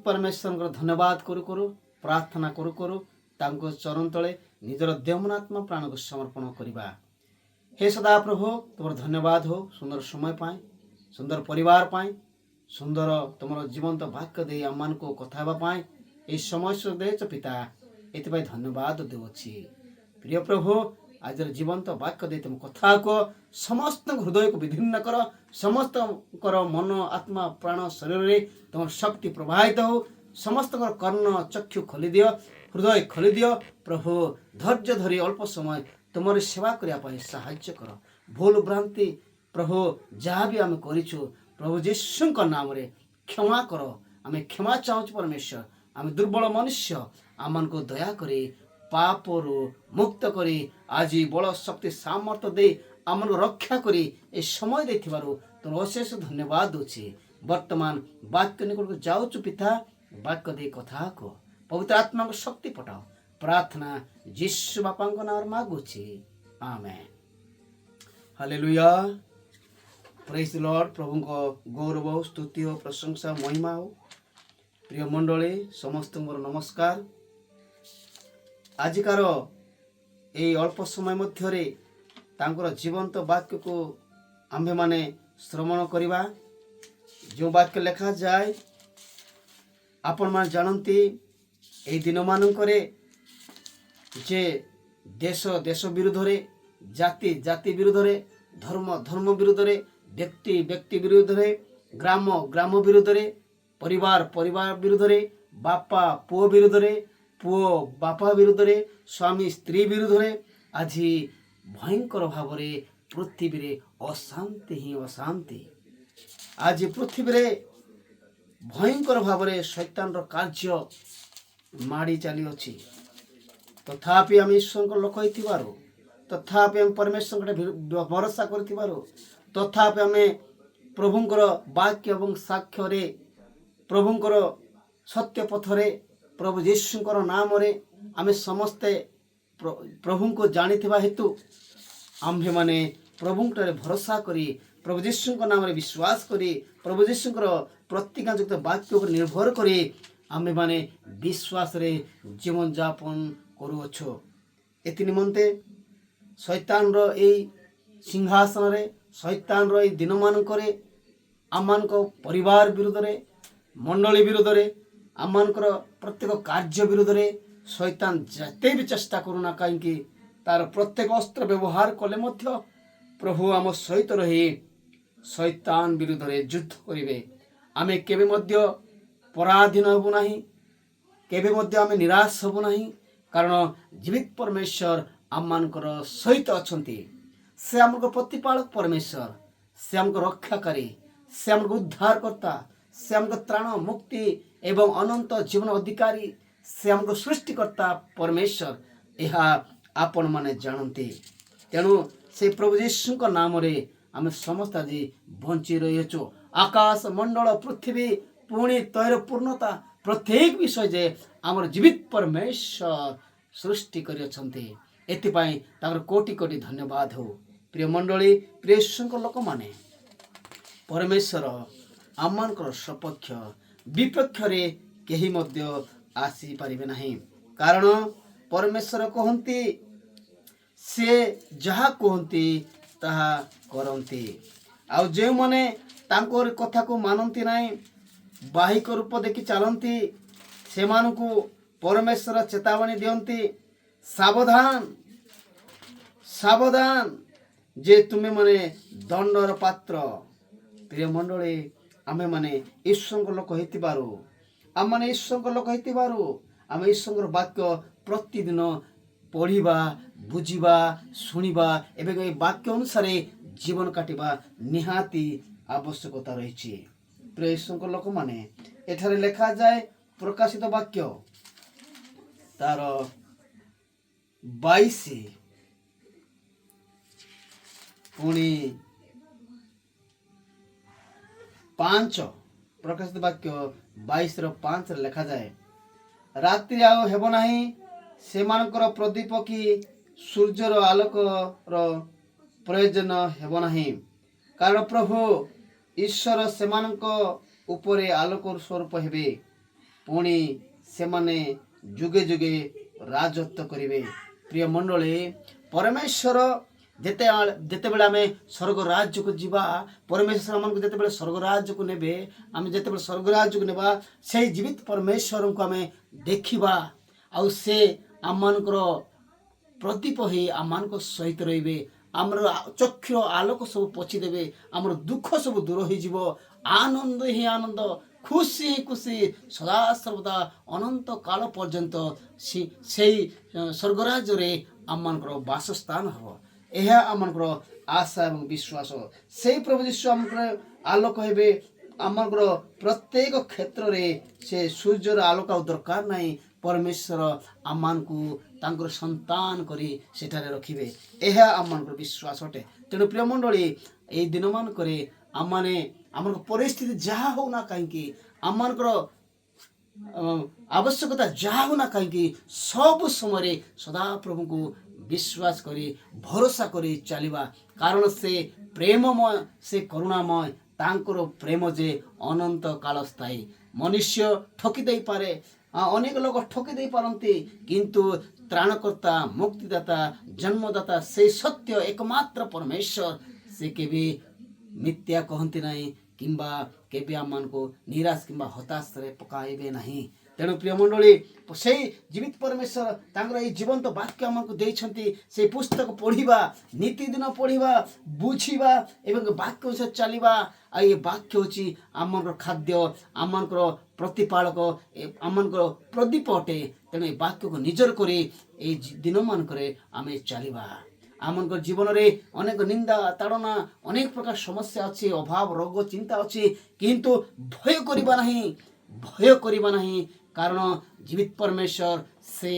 ପରମେଶ୍ୱରଙ୍କର ଧନ୍ୟବାଦ କରୁ କରୁ, ପ୍ରାର୍ଥନା କରୁ କରୁ ତାଙ୍କ ଚରଣ ତଳେ ନିଜର ଦେହ, ମନ, ଆତ୍ମା, ପ୍ରାଣକୁ ସମର୍ପଣ କରିବା। ହେ ସଦାପ୍ରଭୁ, ତୁମର ଧନ୍ୟବାଦ ହଉ ସୁନ୍ଦର ସମୟ ପାଇଁ, ସୁନ୍ଦର ପରିବାର ପାଇଁ, ସୁନ୍ଦର ତୁମର ଜୀବନ୍ତ ବାକ୍ୟ ଦେଇ ଆମମାନଙ୍କୁ କଥା ହେବା ପାଇଁ ଏହି ସମୟ ସୁଯୋଗ ଦେଇଛ ପିତା, ଏଥିପାଇଁ ଧନ୍ୟବାଦ ଦେଉଅଛି। ପ୍ରିୟ ପ୍ରଭୁ, ଆଜିର ଜୀବନ୍ତ ବାକ୍ୟ ଦେଇ ତୁମ କଥା କୁହ। ସମସ୍ତଙ୍କ ହୃଦୟକୁ ବିଦୀର୍ଣ୍ଣ କର। ସମସ୍ତଙ୍କର ମନ, ଆତ୍ମା, ପ୍ରାଣ, ଶରୀରରେ ତୁମର ଶକ୍ତି ପ୍ରବାହିତ ହଉ। ସମସ୍ତଙ୍କର କର୍ଣ୍ଣ ଚକ୍ଷୁ ଖୋଲିଦିଅ, ହୃଦୟ ଖୋଲିଦିଅ। ପ୍ରଭୁ, ଧୈର୍ଯ୍ୟ ଧରି ଅଳ୍ପ ସମୟ ତୁମର ସେବା କରିବା ପାଇଁ ସାହାଯ୍ୟ କର। ଭୁଲ ଭ୍ରାନ୍ତି ପ୍ରଭୁ ଯାହା ବି ଆମେ କରିଛୁ, ପ୍ରଭୁ ଯୀଶୁଙ୍କ ନାମରେ କ୍ଷମା କର। ଆମେ କ୍ଷମା ଚାହୁଁଛୁ ପରମେଶ୍ୱର। ଆମେ ଦୁର୍ବଳ ମନୁଷ୍ୟ। ଆମମାନଙ୍କୁ ଦୟାକରି ପାପରୁ ମୁକ୍ତ କରି ଆଜି ବଳ, ଶକ୍ତି, ସାମର୍ଥ୍ୟ ଦେଇ ଆମମାନଙ୍କୁ ରକ୍ଷା କରି ଏ ସମୟ ଦେଇଥିବାରୁ ତୁମର ଅଶେଷ ଧନ୍ୟବାଦ ଦେଉଛି। ବର୍ତ୍ତମାନ ବାକ୍ୟ ନିକଟକୁ ଯାଉଛୁ ପିତା, ବାକ୍ୟ ଦେଇ କଥା କୁହ। ପବିତ୍ର ଆତ୍ମାଙ୍କ ଶକ୍ତି ପଠାଅ। ପ୍ରାର୍ଥନା ଯୀଶୁ ବାପାଙ୍କ ନାମରେ ମାଗୁଛି, ଆମେନ୍। ହାଲେଲୁୟା, ପ୍ରେଜ୍ ଲର୍ଡ। ପ୍ରଭୁଙ୍କ ଗୌରବ, ସ୍ତୁତି ଓ ପ୍ରଶଂସା, ମହିମା ହଉ। ପ୍ରିୟ ମଣ୍ଡଳୀ, ସମସ୍ତଙ୍କର ନମସ୍କାର। ଆଜିକାର ଏଇ ଅଳ୍ପ ସମୟ ମଧ୍ୟରେ ତାଙ୍କର ଜୀବନ୍ତ ବାକ୍ୟକୁ ଆମ୍ଭେମାନେ ଶ୍ରବଣ କରିବା। ଯେଉଁ ବାକ୍ୟ ଲେଖାଯାଏ, ଆପଣମାନେ ଜାଣନ୍ତି, ଏଇ ଦିନମାନଙ୍କରେ ଯେ ଦେଶ ଦେଶ ବିରୁଦ୍ଧରେ, ଜାତି ଜାତି ବିରୁଦ୍ଧରେ, ଧର୍ମ ଧର୍ମ ବିରୁଦ୍ଧରେ, ବ୍ୟକ୍ତି ବ୍ୟକ୍ତି ବିରୁଦ୍ଧରେ, ଗ୍ରାମ ଗ୍ରାମ ବିରୁଦ୍ଧରେ, ପରିବାର ପରିବାର ବିରୁଦ୍ଧରେ, ବାପା ପୁଅ ବିରୁଦ୍ଧରେ, ପୁଅ ବାପା ବିରୁଦ୍ଧରେ, ସ୍ୱାମୀ ସ୍ତ୍ରୀ ବିରୁଦ୍ଧରେ ଆଜି ଭୟଙ୍କର ଭାବରେ ପୃଥିବୀରେ ଅଶାନ୍ତି ହିଁ ଅଶାନ୍ତି। ଆଜି ପୃଥିବୀରେ ଭୟଙ୍କର ଭାବରେ ଶୈତାନର କାର୍ଯ୍ୟ ମାଡ଼ି ଚାଲିଅଛି। ତଥାପି ଆମେ ଈଶ୍ୱରଙ୍କ ଲୋକ ହେଇଥିବାରୁ, ତଥାପି ଆମେ ପରମେଶ୍ୱରଙ୍କ ଭରସା କରିଥିବାରୁ, ତଥାପି ଆମେ ପ୍ରଭୁଙ୍କର ବାକ୍ୟ ଏବଂ ସାକ୍ଷ୍ୟରେ, ପ୍ରଭୁଙ୍କର ସତ୍ୟ ପଥରେ, ପ୍ରଭୁ ଯୀଶୁଙ୍କର ନାମରେ ଆମେ ସମସ୍ତେ ପ୍ରଭୁଙ୍କୁ ଜାଣିଥିବା ହେତୁ ଆମ୍ଭେମାନେ ପ୍ରଭୁଙ୍କଠାରେ ଭରସା କରି, ପ୍ରଭୁ ଯୀଶୁଙ୍କ ନାମରେ ବିଶ୍ୱାସ କରି, ପ୍ରଭୁ ଯୀଶୁଙ୍କର ପ୍ରତିଜ୍ଞାଯୁକ୍ତ ବାକ୍ୟ ଉପରେ ନିର୍ଭର କରି ଆମ୍ଭେମାନେ ବିଶ୍ୱାସରେ ଜୀବନଯାପନ କରୁଅଛୁ। ଏଥି ନିମନ୍ତେ ଶୈତାନର ଏଇ ସିଂହାସନରେ, ଶୈତାନର ଏଇ ଦିନମାନଙ୍କରେ ଆମମାନଙ୍କ ପରିବାର ବିରୁଦ୍ଧରେ, ମଣ୍ଡଳୀ ବିରୁଦ୍ଧରେ, ଆମମାନଙ୍କର ପ୍ରତ୍ୟେକ କାର୍ଯ୍ୟ ବିରୁଦ୍ଧରେ ଶୈତାନ ଯେତେ ବି ଚେଷ୍ଟା କରୁନା କାହିଁକି, ତାର ପ୍ରତ୍ୟେକ ଅସ୍ତ୍ର ବ୍ୟବହାର କଲେ ମଧ୍ୟ ପ୍ରଭୁ ଆମ ସହିତ ରହି ଶୈତାନ ବିରୁଦ୍ଧରେ ଯୁଦ୍ଧ କରିବେ। ଆମେ କେବେ ମଧ୍ୟ ପରାଧୀନ ହେବୁ ନାହିଁ, କେବେ ମଧ୍ୟ ଆମେ ନିରାଶ ହେବୁ ନାହିଁ। କାରଣ ଜୀବିତ ପରମେଶ୍ୱର ଆମମାନଙ୍କର ସହିତ ଅଛନ୍ତି। ସେ ଆମକୁ ପ୍ରତିପାଳକ ପରମେଶ୍ୱର, ସେ ଆମକୁ ରକ୍ଷାକାରୀ, ସେ ଆମକୁ ଉଦ୍ଧାରକର୍ତ୍ତା, ସେ ଆମକୁ ତ୍ରାଣ, ମୁକ୍ତି ଏବଂ ଅନନ୍ତ ଜୀବନ ଅଧିକାରୀ, ସେ ଆମକୁ ସୃଷ୍ଟିକର୍ତ୍ତା ପରମେଶ୍ୱର। ଏହା ଆପଣମାନେ ଜାଣନ୍ତି। ତେଣୁ ସେ ପ୍ରଭୁ ଯୀଶୁଙ୍କ ନାମରେ ଆମେ ସମସ୍ତେ ଆଜି ବଞ୍ଚି ରହିଅଛୁ। ଆକାଶ ମଣ୍ଡଳ, ପୃଥିବୀ, ପୁଣି ତହିଁର ପୂର୍ଣ୍ଣତା, ପ୍ରତ୍ୟେକ ବିଷୟ ଯେ ଆମର ଜୀବିତ ପରମେଶ୍ୱର ସୃଷ୍ଟି କରିଅଛନ୍ତି, ଏଥିପାଇଁ ତାଙ୍କର କୋଟି କୋଟି ଧନ୍ୟବାଦ ହଉ। ପ୍ରିୟ ମଣ୍ଡଳୀ, ପ୍ରିୟ ଈଶ୍ୱରଙ୍କ ଲୋକମାନେ, ପରମେଶ୍ୱର ଆମମାନଙ୍କର ସପକ୍ଷ, ବିପକ୍ଷରେ କେହି ମଧ୍ୟ ଆସିପାରିବେ ନାହିଁ। କାରଣ ପରମେଶ୍ୱର କହନ୍ତି, ସେ ଯାହା କୁହନ୍ତି ତାହା କରନ୍ତି। ଆଉ ଯେଉଁମାନେ ତାଙ୍କର କଥାକୁ ମାନନ୍ତି ନାହିଁ, ବାହ୍ୟିକ ରୂପ ଦେଖି ଚାଲନ୍ତି, ସେମାନଙ୍କୁ ପରମେଶ୍ୱର ଚେତାବନୀ ଦିଅନ୍ତି, ସାବଧାନ, ସାବଧାନ ଯେ ତୁମେମାନେ ଦଣ୍ଡର ପାତ୍ର। ପ୍ରିୟ ମଣ୍ଡଳୀ, ଆମେମାନେ ଈଶ୍ୱରଙ୍କ ଲୋକ ହେଇଥିବାରୁ, ଆମମାନେ ଈଶ୍ୱରଙ୍କ ଲୋକ ହେଇଥିବାରୁ ଆମେ ଈଶ୍ୱରଙ୍କର ବାକ୍ୟ ପ୍ରତିଦିନ ପଢ଼ିବା, ବୁଝିବା, ଶୁଣିବା ଏବଂ ଏହି ବାକ୍ୟ ଅନୁସାରେ ଜୀବନ କାଟିବା ନିହାତି ଆବଶ୍ୟକତା ରହିଛି। ପ୍ରିୟ ଈଶ୍ୱରଙ୍କ ଲୋକମାନେ, ଏଠାରେ ଲେଖାଯାଏ ପ୍ରକାଶିତ ବାକ୍ୟ ତାର 22 ପୁଣି 5। ପ୍ରକାଶିତ ବାକ୍ୟ 22ର 5ରେ ଲେଖାଯାଏ, ରାତ୍ରି ଆଉ ହେବ ନାହିଁ, ସେମାନଙ୍କର ପ୍ରଦୀପ କି ସୂର୍ଯ୍ୟର ଆଲୋକର ପ୍ରୟୋଜନ ହେବ ନାହିଁ, କାରଣ ପ୍ରଭୁ ଈଶ୍ୱର ସେମାନଙ୍କ ଉପରେ ଆଲୋକ ସ୍ୱରୂପ ହେବେ। ପୁଣି ସେମାନେ ଯୁଗେ ଯୁଗେ ରାଜତ୍ୱ କରିବେ। ପ୍ରିୟ ମଣ୍ଡଳୀ, ପରମେଶ୍ୱର ଯେତେବେଳେ ଆମେ ସ୍ୱର୍ଗ ରାଜ୍ୟକୁ ଯିବା, ପରମେଶ୍ୱର ଆମମାନଙ୍କୁ ଯେତେବେଳେ ସ୍ୱର୍ଗ ରାଜ୍ୟକୁ ନେବେ, ଆମେ ଯେତେବେଳେ ସ୍ୱର୍ଗ ରାଜ୍ୟକୁ ନେବା, ସେଇ ଜୀବିତ ପରମେଶ୍ୱରଙ୍କୁ ଆମେ ଦେଖିବା ଆଉ ସେ ଆମମାନଙ୍କର ପ୍ରଦୀପ ହେଇ ଆମମାନଙ୍କ ସହିତ ରହିବେ। ଆମର ଚକ୍ଷୁର ଆଲୋକ ସବୁ ପୋଛିଦେବେ। ଆମର ଦୁଃଖ ସବୁ ଦୂର ହେଇଯିବ। ଆନନ୍ଦ ହିଁ ଆନନ୍ଦ, ଖୁସି ହିଁ ଖୁସି, ସଦାସର୍ବଦା ଅନନ୍ତ କାଳ ପର୍ଯ୍ୟନ୍ତ ସେଇ ସ୍ୱର୍ଗରାଜ୍ୟରେ ଆମମାନଙ୍କର ବାସସ୍ଥାନ ହେବ। ଏହା ଆମମାନଙ୍କର ଆଶା ଏବଂ ବିଶ୍ୱାସ। ସେଇ ପ୍ରଭୁ ଯୀଶୁ ଆମଙ୍କର ଆଲୋକ ହେବେ। ଆମମାନଙ୍କର ପ୍ରତ୍ୟେକ କ୍ଷେତ୍ରରେ ସେ ସୂର୍ଯ୍ୟର ଆଲୋକ ଆଉ ଦରକାର ନାହିଁ। ପରମେଶ୍ୱର ଆମମାନଙ୍କୁ ତାଙ୍କର ସନ୍ତାନ କରି ସେଠାରେ ରଖିବେ। ଏହା ଆମମାନଙ୍କର ବିଶ୍ୱାସ ଅଟେ। ତେଣୁ ପ୍ରିୟ ମଣ୍ଡଳୀ, ଏଇ ଦିନମାନଙ୍କରେ ଆମମାନେ ଆମର ପରିସ୍ଥିତି ଯାହା ହଉନା କାହିଁକି, ଆମମାନଙ୍କର ଆବଶ୍ୟକତା ଯାହା ହଉନା କାହିଁକି, ସବୁ ସମୟରେ ସଦାପ୍ରଭୁଙ୍କୁ ବିଶ୍ୱାସ କରି, ଭରସା କରି ଚାଲିବା। କାରଣ ସେ ପ୍ରେମମୟ, ସେ କରୁଣାମୟ। ତାଙ୍କର ପ୍ରେମ ଯେ ଅନନ୍ତ କାଳ ସ୍ଥାୟୀ। ମନୁଷ୍ୟ ଠକି ଦେଇପାରେ, ଅନେକ ଲୋକ ଠକି ଦେଇପାରନ୍ତି, କିନ୍ତୁ ତ୍ରାଣକର୍ତ୍ତା, ମୁକ୍ତିଦାତା, ଜନ୍ମଦାତା, ସେଇ ସତ୍ୟ ଏକମାତ୍ର ପରମେଶ୍ୱର, ସେ କେବେ ମିଥ୍ୟା କହନ୍ତି ନାହିଁ କିମ୍ବା କେବେ ଆମମାନଙ୍କୁ ନିରାଶ କିମ୍ବା ହତାଶରେ ପକାଇବେ ନାହିଁ। ତେଣୁ ପ୍ରିୟ ମଣ୍ଡଳୀ, ସେଇ ଜୀବିତ ପରମେଶ୍ୱର ତାଙ୍କର ଏଇ ଜୀବନ୍ତ ବାକ୍ୟ ଆମକୁ ଦେଇଛନ୍ତି। ସେଇ ପୁସ୍ତକ ପଢ଼ିବା, ନିତିଦିନ ପଢ଼ିବା, ବୁଝିବା ଏବଂ ବାକ୍ୟ ଅନୁସାରେ ଚାଲିବା। ଆଉ ଏ ବାକ୍ୟ ହେଉଛି ଆମମାନଙ୍କର ଖାଦ୍ୟ, ଆମମାନଙ୍କର ପ୍ରତିପାଳକ, ଆମମାନଙ୍କର ପ୍ରଦୀପ ଅଟେ। ତେଣୁ ଏ ବାକ୍ୟକୁ ନିଜର କରି ଏଇ ଦିନମାନଙ୍କରେ ଆମେ ଚାଲିବା। ଆମଙ୍କ ଜୀବନରେ ଅନେକ ନିନ୍ଦା, ତାଡ଼ନା, ଅନେକ ପ୍ରକାର ସମସ୍ୟା ଅଛି, ଅଭାବ, ରୋଗ, ଚିନ୍ତା ଅଛି, କିନ୍ତୁ ଭୟ କରିବା ନାହିଁ, ଭୟ କରିବା ନାହିଁ। କାରଣ ଜୀବିତ ପରମେଶ୍ୱର ସେ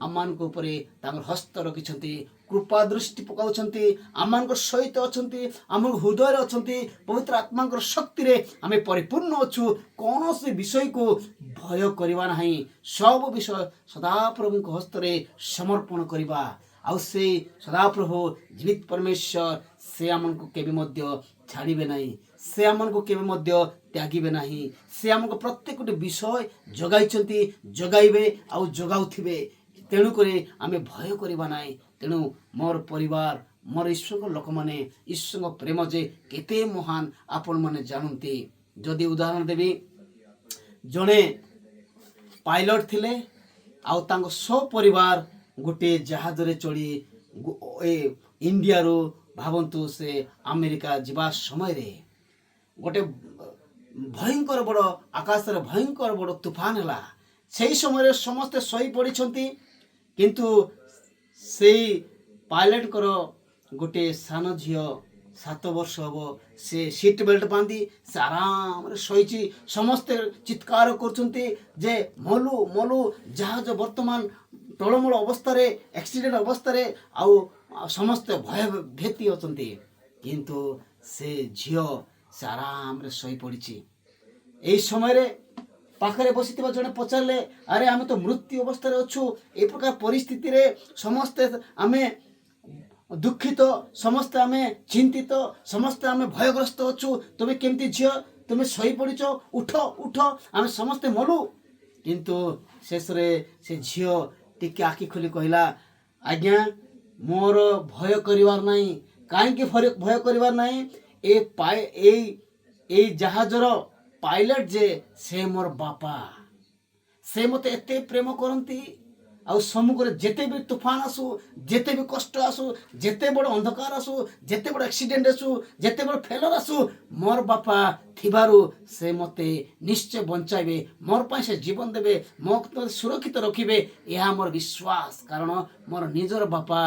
ଆମମାନଙ୍କ ଉପରେ ତାଙ୍କର ହସ୍ତ ରଖିଛନ୍ତି, କୃପା ଦୃଷ୍ଟି ପକାଉଛନ୍ତି, ଆମମାନଙ୍କ ସହିତ ଅଛନ୍ତି, ଆମ ହୃଦୟରେ ଅଛନ୍ତି। ପବିତ୍ର ଆତ୍ମାଙ୍କର ଶକ୍ତିରେ ଆମେ ପରିପୂର୍ଣ୍ଣ ଅଛୁ। କୌଣସି ବିଷୟକୁ ଭୟ କରିବା ନାହିଁ। ସବୁ ବିଷୟ ସଦାପ୍ରଭୁଙ୍କ ହସ୍ତରେ ସମର୍ପଣ କରିବା। ଆଉ ସେ ସଦାପ୍ରଭୁ ଜୀବିତ ପରମେଶ୍ୱର, ସେ ଆମକୁ କେବେ ମଧ୍ୟ ଛାଡ଼ିବେ ନାହିଁ, ସେ ଆମକୁ କେବେ ମଧ୍ୟ ତ୍ୟାଗିବେ ନାହିଁ। ସେ ଆମକୁ ପ୍ରତ୍ୟେକଟି ବିଷୟ ଯୋଗାଇଛନ୍ତି, ଯୋଗାଇବେ ଆଉ ଯୋଗାଉଥିବେ। ତେଣୁକରି ଆମେ ଭୟ କରିବା ନାହିଁ। ତେଣୁ ମୋର ପରିବାର, ମୋର ଈଶ୍ୱରଙ୍କ ଲୋକମାନେ, ଈଶ୍ୱରଙ୍କ ପ୍ରେମ ଯେ କେତେ ମହାନ ଆପଣମାନେ ଜାଣନ୍ତି। ଯଦି ଉଦାହରଣ ଦେବି, ଜଣେ ପାଇଲଟ ଥିଲେ ଆଉ ତାଙ୍କ ସପରିବାର ଗୋଟିଏ ଜାହାଜରେ ଚଢ଼ି ଏ ଇଣ୍ଡିଆରୁ ଭାବନ୍ତୁ ସେ ଆମେରିକା ଯିବା ସମୟରେ ଗୋଟେ ଭୟଙ୍କର ବଡ଼ ଆକାଶରେ ଭୟଙ୍କର ବଡ଼ ତୁଫାନ ହେଲା। ସେଇ ସମୟରେ ସମସ୍ତେ ଶୋଇ ପଡ଼ିଛନ୍ତି, କିନ୍ତୁ ସେଇ ପାଇଲଟଙ୍କର ଗୋଟିଏ ସାନ ଝିଅ, 7 ବର୍ଷ ହେବ, ସେ ସିଟ୍ ବେଲ୍ଟ ବାନ୍ଧି ସେ ଆରାମରେ ଶୋଇଛି। ସମସ୍ତେ ଚିତ୍କାର କରୁଛନ୍ତି ଯେ ମଲୁ, ମଲୁ, ଜାହାଜ ବର୍ତ୍ତମାନ ଟଳମଳ ଅବସ୍ଥାରେ, ଆକ୍ସିଡେଣ୍ଟ ଅବସ୍ଥାରେ, ଆଉ ସମସ୍ତେ ଭୟଭୀତି ଅଛନ୍ତି। କିନ୍ତୁ ସେ ଝିଅ ସେ ଆରାମରେ ଶୋଇପଡ଼ିଛି। ଏହି ସମୟରେ ପାଖରେ ବସିଥିବା ଜଣେ ପଚାରିଲେ, "ଆରେ, ଆମେ ତ ମୃତ୍ୟୁ ଅବସ୍ଥାରେ ଅଛୁ। ଏ ପ୍ରକାର ପରିସ୍ଥିତିରେ ସମସ୍ତେ ଆମେ ଦୁଃଖିତ, ସମସ୍ତେ ଆମେ ଚିନ୍ତିତ, ସମସ୍ତେ ଆମେ ଭୟଗ୍ରସ୍ତ ଅଛୁ। ତୁମେ କେମିତି ଝିଅ, ତୁମେ ଶୋଇପଡ଼ିଛ? ଉଠ, ଉଠ, ଆମେ ସମସ୍ତେ ମଲୁ।" କିନ୍ତୁ ଶେଷରେ ସେ ଝିଅ ଟିକେ ଆଖି ଖୋଲି କହିଲା, "ଆଜ୍ଞା, ମୋର ଭୟ କରିବାର ନାହିଁ। କାହିଁକି ଭୟ କରିବାର ନାହିଁ? ଏ ପାଇ ଏଇ ଏଇ ଜାହାଜର ପାଇଲଟ ଯେ, ସେ ମୋର ବାପା। ସେ ମୋତେ ଏତେ ପ୍ରେମ କରନ୍ତି। ଆଉ ସମ୍ମୁଖରେ ଯେତେ ବି ତୁଫାନ ଆସୁ, ଯେତେ ବି କଷ୍ଟ ଆସୁ, ଯେତେ ବଡ଼ ଅନ୍ଧକାର ଆସୁ, ଯେତେ ବଡ଼ ଆକ୍ସିଡେଣ୍ଟ ଆସୁ, ଯେତେ ବଡ଼ ଫେଲର ଆସୁ, ମୋର ବାପା ଥିବାରୁ ସେ ମୋତେ ନିଶ୍ଚୟ ବଞ୍ଚାଇବେ। ମୋର ପାଇଁ ସେ ଜୀବନ ଦେବେ, ମୋ ସୁରକ୍ଷିତ ରଖିବେ। ଏହା ମୋର ବିଶ୍ୱାସ, କାରଣ ମୋର ନିଜର ବାପା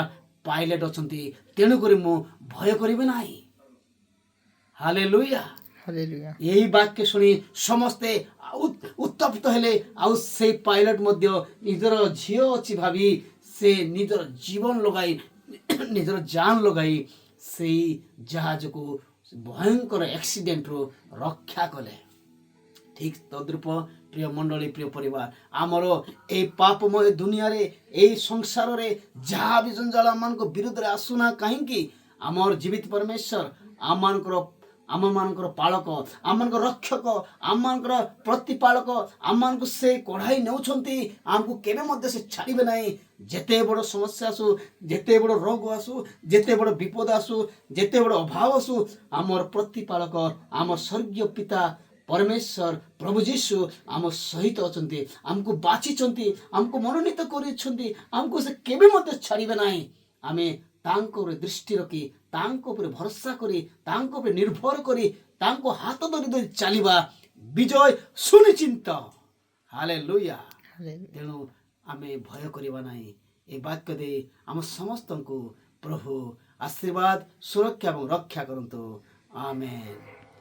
ପାଇଲଟ ଅଛନ୍ତି। ତେଣୁକରି ମୁଁ ଭୟ କରିବି ନାହିଁ।" ହାଲେ ଲୁଇଆ। ହାଲେଲୁୟା। ଏହି ବାକ୍ୟ ଶୁଣି ସମସ୍ତେ ଉତ୍ତପ୍ତ ହେଲେ। ଆଉ ସେଇ ପାଇଲଟ ମଧ୍ୟ ନିଜର ଝିଅ ଅଛି ଭାବି ସେ ନିଜର ଜୀବନ ଲଗାଇ, ନିଜର ଜାନ ଲଗାଇ ସେଇ ଜାହାଜକୁ ଭୟଙ୍କର ଆକ୍ସିଡେଣ୍ଟରୁ ରକ୍ଷା କଲେ। ଠିକ୍ ତଦ୍ରୂପ ପ୍ରିୟ ମଣ୍ଡଳୀ, ପ୍ରିୟ ପରିବାର, ଆମର ଏଇ ପାପମୟ ଦୁନିଆରେ, ଏଇ ସଂସାରରେ ଯାହା ବି ଜଞ୍ଜାଳ ଆମମାନଙ୍କ ବିରୁଦ୍ଧରେ ଆସୁନା କାହିଁକି, ଆମର ଜୀବିତ ପରମେଶ୍ୱର ଆମମାନଙ୍କର ଆମମାନଙ୍କର ପାଳକ, ଆମମାନଙ୍କର ରକ୍ଷକ, ଆମମାନଙ୍କର ପ୍ରତିପାଳକ। ଆମମାନଙ୍କୁ ସେ କଢ଼ାଇ ନେଉଛନ୍ତି। ଆମକୁ କେବେ ମଧ୍ୟ ସେ ଛାଡ଼ିବେ ନାହିଁ। ଯେତେ ବଡ଼ ସମସ୍ୟା ଆସୁ, ଯେତେ ବଡ଼ ରୋଗ ଆସୁ, ଯେତେ ବଡ଼ ବିପଦ ଆସୁ, ଯେତେ ବଡ଼ ଅଭାବ ଆସୁ, ଆମର ପ୍ରତିପାଳକ, ଆମ ସ୍ୱର୍ଗୀୟ ପିତା ପରମେଶ୍ୱର ପ୍ରଭୁ ଯୀଶୁ ଆମ ସହିତ ଅଛନ୍ତି। ଆମକୁ ବାଛିଛନ୍ତି, ଆମକୁ ମନୋନୀତ କରିଛନ୍ତି। ଆମକୁ ସେ କେବେ ମଧ୍ୟ ଛାଡ଼ିବେ ନାହିଁ। ଆମେ ତାଙ୍କ ଉପରେ ଦୃଷ୍ଟି ରଖି, ତାଙ୍କ ଉପରେ ଭରସା କରି, ତାଙ୍କ ଉପରେ ନିର୍ଭର କରି, ତାଙ୍କ ହାତ ଧରି ଧରି ଚାଲିବା। ବିଜୟ ସୁନିଶ୍ଚିତ। ହାଲେ ଲୁୟା। ତେଣୁ ଆମେ ଭୟ କରିବା ନାହିଁ। ଏ ବାକ୍ୟ ଦେଇ ଆମ ସମସ୍ତଙ୍କୁ ପ୍ରଭୁ ଆଶୀର୍ବାଦ, ସୁରକ୍ଷା ଏବଂ ରକ୍ଷା କରନ୍ତୁ। ଆମେନ୍।